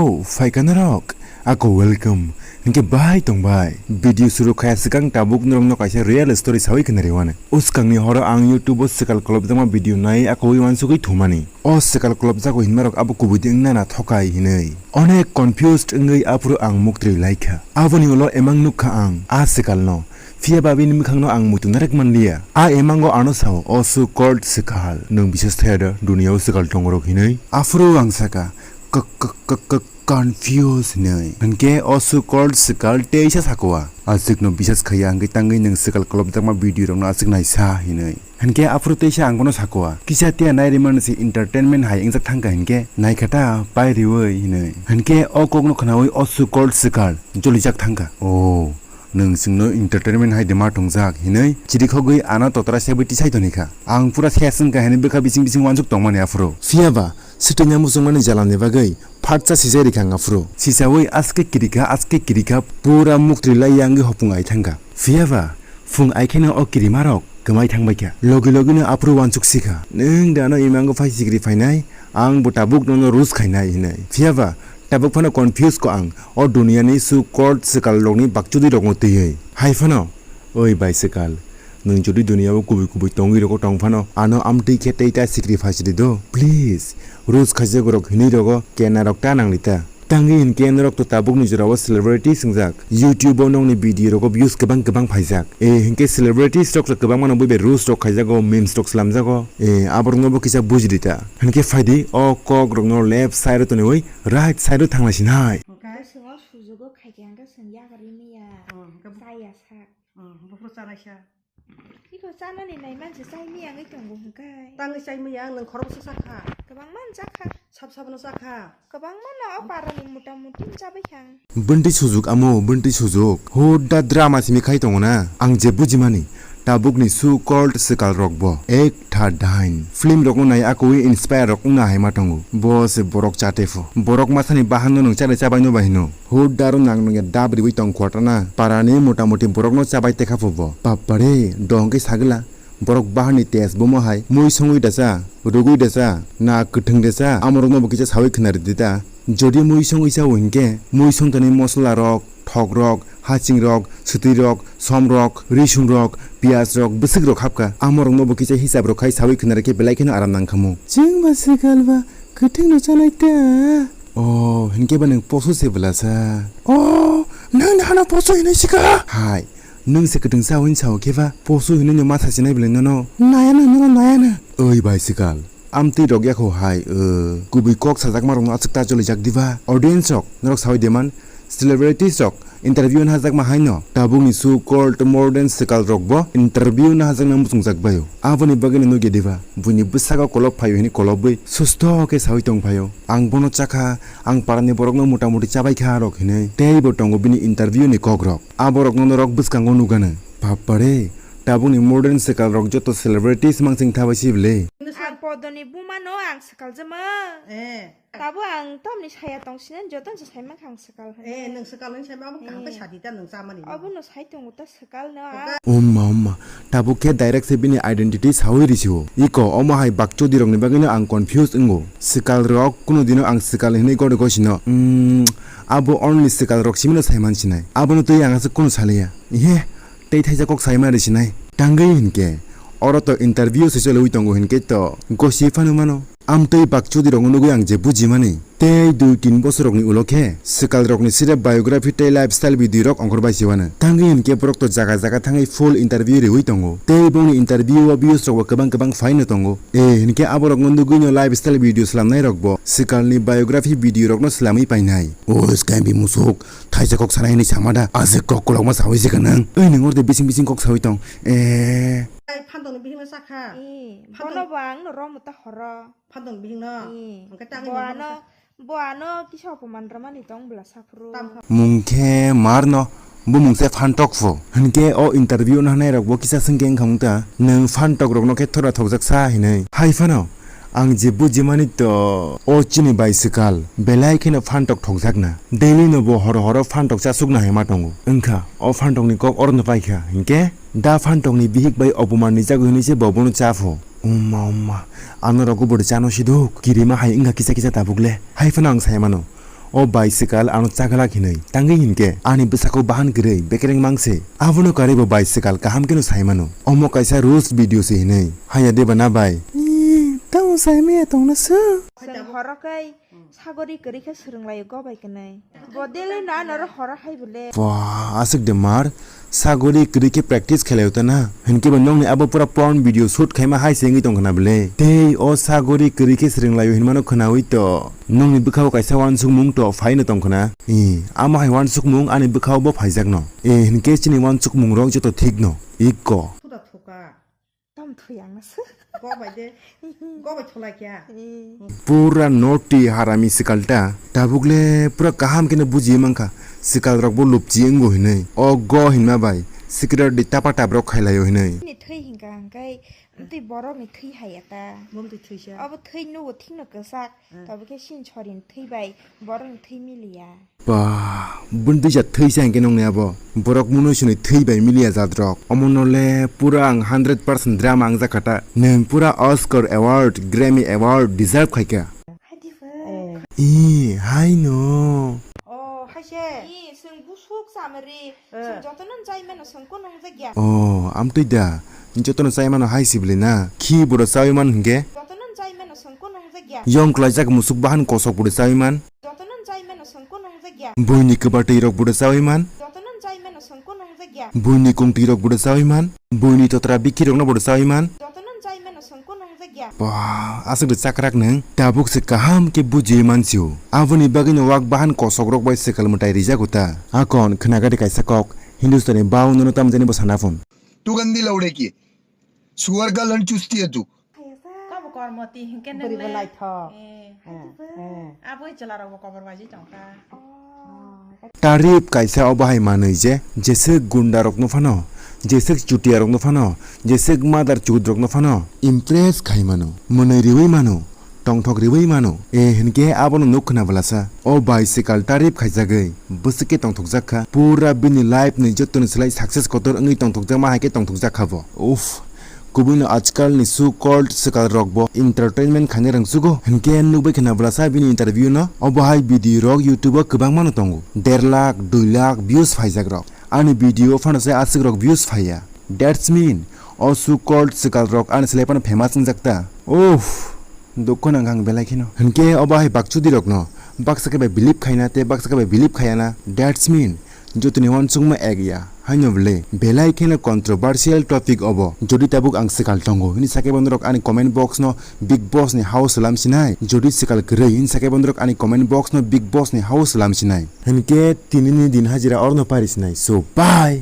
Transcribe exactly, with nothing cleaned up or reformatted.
Oh, phaikana rok, ako welcome. Hinkhe bahai tong bai. Video suru khaya swkang tabuk norokno kaisa real story sawi khna rwani. O swkangni horo ang YouTube o swkal kolobjakma video nai ako ui wansugui thumani. O swkal kolobjago hinmarok abo kubui de wngna na thokai hinui. Onek confused wngwi aphuru ang muktri laikha. Aboni ulo emang nukha ang a swkalno. Phiya ba bini mwkhangno ang muitu narwk manliya. A emango ano sao, "O so called swkal. Nwng bisas thaya da, duniya o swkal tongorok hinui?" Aphuru ang saka, "K-, k-, k-, k-, confuse," hinui. Hinkhe o so called swkal teisa sakoa. "Aswkno bisas khaiya, hinkhe tangwi nwng swkal kolobjakma video rokno aswk naisa," hinui. Hinkhe aphuru teisa ang bono sakoa. "Kisa tia nai rimani se entertainment hai wngjak thangkha hinkhe, naikha ta pai riui," hinui. Hinkhe o kokno khnaui o so called swkal jolijak thangkha. "Oh, nwng chwngno entertainment hai de ma tongjak," hinui chirikhogwi ano totra sebwi tisai tonikha. Ang pura ses wngkha hinui bwkha bising bising wansuk tongmani aphuru. Phiya ba swtwngya muchungmani jalani bagwi phatsa sijai rikha ang aphuru. Sichaui aske kirikha, aske kirikha, pura muktri lai yangwi hopung ai thangkha. Phiya ba phung ai kheno o kirimarok kwmai thangbaikha. Logi logino aphuru wansuk sikha, "Nwng da ano imango phai sikri phainai, ang bo tabuk nono rus khainai," hinui. Phiya ba tabuk phano confuse ko ang o duniyani so called swkal rokni bakchudi rokno twiwi. Hai phano, "Oi bai swkal, nwng jodi duniyao kubui kubui tongwi rogo tong phano, ano amtwi khe tei ta sikri phai sidi do. Please, rus khaijak rok hinui rogo kenarok ta nangli ta." Tangwi hinkhe norok to tabukni jorao celebrities wngjak. YouTube o nokni video rogo views kwbang kwbang phaijak. E, hinkhe celebrities rok to kwbangmano buibai roast rok khaijago, memes rok slamjago. E, aborokno bo kisa bujidi ta. Hinkhe phaidi o kok rokno left side o toniwi right side o thangna sinai. Hwnkhe? Bwswk o sujugo khaikhe hwnkhe chwng yakarwi manya. Oh, hwnkhe? Chaya sak. Oh, buphuru chanaisa. Iko chanani naiman se chai miyangwi tongo hwnkhe. Tangwi chai miyang, nwng khoroksa chakha. Kwbangma chakha. Sab sabno chakha. Kwbangma no o parani mota moti chabai kha. Bwntwi sujuk amo, bwntwi sujuk. Huda drama simi khai tongo na. Ang je bujimani, tabukni so called swkal rok bo ek tha dain. Film rokno nai akowi inspire rok wngna hai ma tongo. Bo se borok chate pho. Borok masani bahanno nwng chale chabaino bai hino. Hudaro nang nungya dab riwi tong khotana. Parani mota moti borokno chabai tekha phubo. Bappare, dohong khe sagwla. Borok baharni test bomo hai. Mui songwi da cha, rugwi da cha, na kwthwng da cha, amorokno bo kisa sawi khna ridi ta. Jodi mui songwi chao hinkhe, mui songtani mosola rok, thok rok, haching rok, swtwi rok, som rok, risum rok, piyaj rok, bwswk rok hapkha. Amorokno bo kisa hisab rok khai sawi khna rikhe belai kheno aram nangkhamu. Chwng ba swkal ba kwthwng no chanai ta. Oh, hinkhe ba nwng poso se bwlasa. Oh, nwng hano poso hinwi sikha? Hai, nwng se kwthwng sa hwn sao khe ba poso hinwi no ma sasinai bwlai nono. Nayana, nono nayana. Oi bai swkal. Amtwi rok yakho hai, uh, kubui kok sajakma rokno aswk ta cholijak diba? Audience rok, norok sawi deman, celebrities rok, interview nahajakma haino, tabukni so called modern swkal rokbo interview nahajakna muchungjak baio. Aboni bagwino nukya diba, buini bwsako kolok phaio hini kolobwi susto khe sawi tong phaio. Ang bono chakha, ang parani borokno mota moti chabai kha rok hinwi. Teibo tongo bini interview ni kok rok. Aborokno norok bwskango nukgano. Bappare, tabukni modern swkal rok joto celebrities mangsing thabai si bwle. Ang podoni buma no ang swkal jama. Eh. Tabuk ang tamni saya tong sinan joto se sai mankha ang swkal hwnwi. Eh, nwng swkal hwnwi sai ma, abo kaham khe sadi ta nwng chamani. Obo no sai tongo ta swkal no. Umma, umma. Tabuk khe direct se bini identity sawi risiwo. Iko omo hai bakchudi rokni bagwino ang confuse wngo. Swkal rok kuno dino ang swkal hinwi gori gosino. Mm, abo only swkal rok simino sai mansinai. Abono twi ang aswk kuno saliya. Ihe, tei thaisa kok sai ma risinai. Tangwi hinkhe, oro to interview se choliwi tongo hinkhe to gosi phano mano. Amtwi bakchudi rokno nugwi ang je bujimani, tei dui tin bosorokni ulo khe swkal rokni sirep biography tei lifestyle video rok ongkhor bai se uanw. Tangwi hinkhe borok to jaga jaga thangwi full interview riwi tongo. Tei bongni interview o views rokbo kwbang kwbang phaino tongo. E hinkhe aborokno nugwino lifestyle video swlamnai rokbo swkalni biography video rokno swlamwi painai. O skam bi musuk, thaisa kok sanai hinwi sama da, aswk kok kolokma sawi se ka nwng. Oi nwng oro de bising bising kok sawi tong. E. Ai, phandokni bihikno chakha. E, phandok- bono bo ang no romo ta horo. Phandokni bihikno? E, hwnkhe ta bo ang ano, bo ano kisa opoman rwmani tong bwla saphuru. Mung khe marno, bo mung se phantok pho. Hinkhe o interview no hanai rok bo kisa swngkhe wngkha mung ta, nwng phantok rokno khe thora thokjak sa hinwi. Hai phano, ang je bujimani to o chini bai swkal, belai kheno phantok thokjakna. Daily no bo horo horo phantok chasukna hai ma tongo. Wngkha, o phantok ni kok oro no paikha, hinkhe da phantok ni bihik bai opoman ni jagwi hinwi se bo bono cha pho. Umma, umma, ano rogo bo chano siduk, kirima hai wngkha kisa kisa tabuk le. Hai phano ang sai mano, O bai swkal ano chaglak hinwi tangwi hinkhe ani bwsakok bahan kwrwi bekereng mangse. Abono karwi bo bai swkal kaham kheno sai mano. Omo kaisa roast video se hinwi. Haiya de ba na bai? Ih, tamo sai maya tongna se. Chwng horo kai sagori kwrwi khe swrwng laio go bai kwnwi. Bo dele na noro horo hai bole. Ba, aswk de mar. Sagori kwrwi khe practice khelai ta na. Hinkhe bo nokni abo pura porn video shoot khaima hai se wngwi tong khna bole. Tei o sagori kwrwi khe swrwng laio hinmano khnawi to. Nokni bwkhao kaisa wansukmung to phaino tong khna. Ih, amo hai wansukmung ani bwkhao bo phaijakno. Eh, hinkhe chini wansukmungrok joto thikno. Ikko. Suda thuka. Tam thuyang na se. Go bai de. Go bai thulai kya. Eh. Pura naughty harami swkal ta. Tabuk le pura kaham kheno buji mankha. Swkal rok bo lupchi wngo hinwi. O go hinma bai. Sikra di tapa tap rok khailaio hinwi. Ni thwi hinka hingkai. Twi borok ni thwi hai eta. Bom twi thwi sa. Abo thwi nugo thikno kwchak. Hmm. Tabuk khe sin chori ni thwi bai. Borok ni thwi miliya. Ba, bini twi jat thwi sa hinkhe nongni abo. Borok munui swnwi thwi bai miliya jat rok. Omo no le pura ang hundred percent drama ang jakha ta. Nwng pura Oscar Award, Grammy Award deserve khaikha. Hai di pho. Eh. Ih, hai no. Oh, hai se. Ih, chwng busuk chamari. Eh. Chwng jotono chai mano chwng ko nung jakya. Oh, amtwi da. Jotono chai mano hai sibli na. Khi boro chawi man hinkhe. Jotono chai mano chwng ko nung jakya. Yong klaijak musuk bahan kosok boro chawi man. Jotono chai mano chwng ko nung jakya. Buini kwbar twi rok boro chawi man. Jotono chai mano chwng ko nung jakya. Buini kung twi rok boro chawi man. Buini totra bikhi rokno boro chawi man. Jotono chai mano chwng ko nung jakya. Ba, aswk de chakrak nwng. Tabuk se kaham khe buji mansio. Aboni bagwino wak bahan kosok rok bai swkal mwtai rijago ta. Akon khnaga de kaisa kok. Hindustani bau nono tamjani bo sana phun. तू गंदी लौड़े की है। सुअर का लंड चूसती है तू। Kabo kormo ti hinkhe Bwrwi bo nwng le. Naithok. Eh. Eh, eh. Abo chwla rok bo kobor baji tongkha. Tarif kaisa obo hai manwi je, jeswk gunda rokno phano, jeswk chutia rokno phano, jeswk mother chud rokno phano impress khai mano, mwnwi riwi mano, tongthok riwi mano. E hinkhe abono nuk khna bwlasa. O bai swkal tarif khaijagwi bwswk khe tongthokjak kha. Pura bini life ni jottoni slai success kotor wngwi tongthokjakma hai khe tongthokjak kha bo. Uff. Kubui no ajkal ni so called swkal rok bo entertainment khaina rwngsugo. Hinkhe nukbai khna bwlasa bini interview no. Obo hai video rok YouTube o kwbangma no tongo. Der lakh, dui lakh views phaijak rok. Ani video phano se aswk rok views phaiya. That's mean, o so called swkal rok ani slai phano famous wngjak ta. Uff, dukho nang ang belai kheno. Hinkhe obo hai bakchudi rokno baksa khe bai believe khaina tei baksa khe bai believe khayana. That's mean, jotoni wansukma ek ya. Haino bwle, belai kheno controversial topic obo. Jodi tabuk ang swkal tongo hini sakhe bo norok ani comment box no Bigg Boss ni house lam sinai. Jodi swkal kwrwi hini sakhe bo norok ani comment box no Bigg Boss ni house lam sinai. Hinkhe tini ni din hajira orno pari sinai. So, bye.